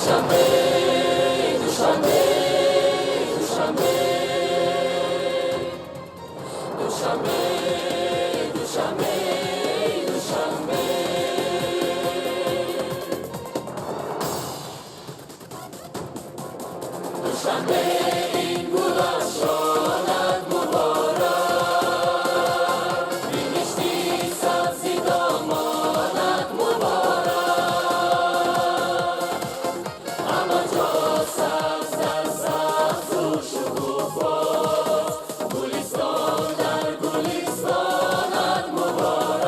Душанбе, Душанбе, Душанбе, Душанбе, Душанбе, Душанбе. Душанбе ин гулафшонат муборак, биҳишти сабзи домонат муборак. Ҳама ҷо сабз дар сабзу шукуфост, гулистон дар гулистонат муборак.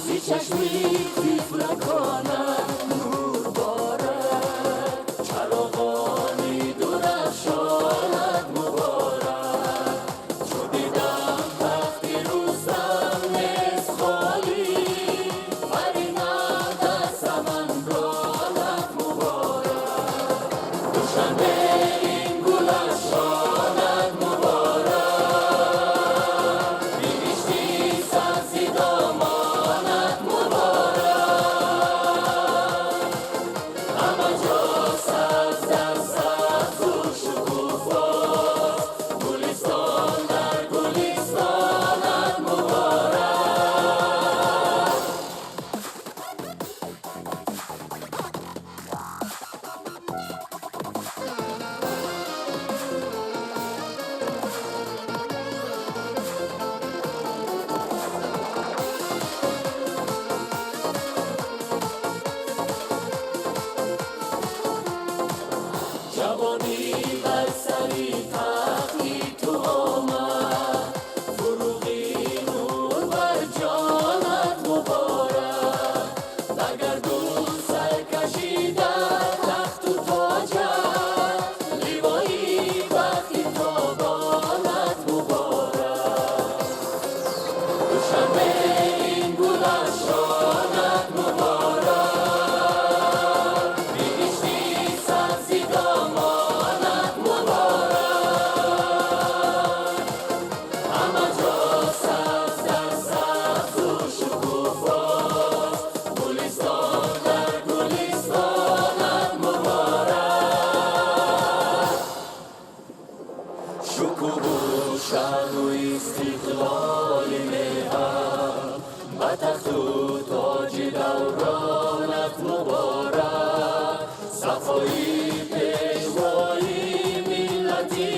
Зи чашми тифлаконат нур борад, чароғони дурафшонат муборак. Чу дидам тахти Рустам нест холӣ, пари нав дар самангонат муборак. Душанбе ин гулафшонат муборак, биҳишти сабзи домонат муборак. Ҳама ҷо сабз дар сабзу шукуфост, гулистон дар гулистонат муборак. Ҷавонӣ бар сари тахти ту омад, фурӯғи нур бар ҷонат муборак. Бар гардун сар кашида тахту тоҷат, ливои бахти тобонат муборак. Душанбе ин гулафшонат муборак, биҳишти сабзи домонат муборак. Ҳама ҷо сабз дар сабзу шукуфост, гулистон дар гулистонат муборак. Шукӯҳу шаъну истиқлоли меҳан, ба тахту тоҷи давронат муборак. Сафои пешвои миллати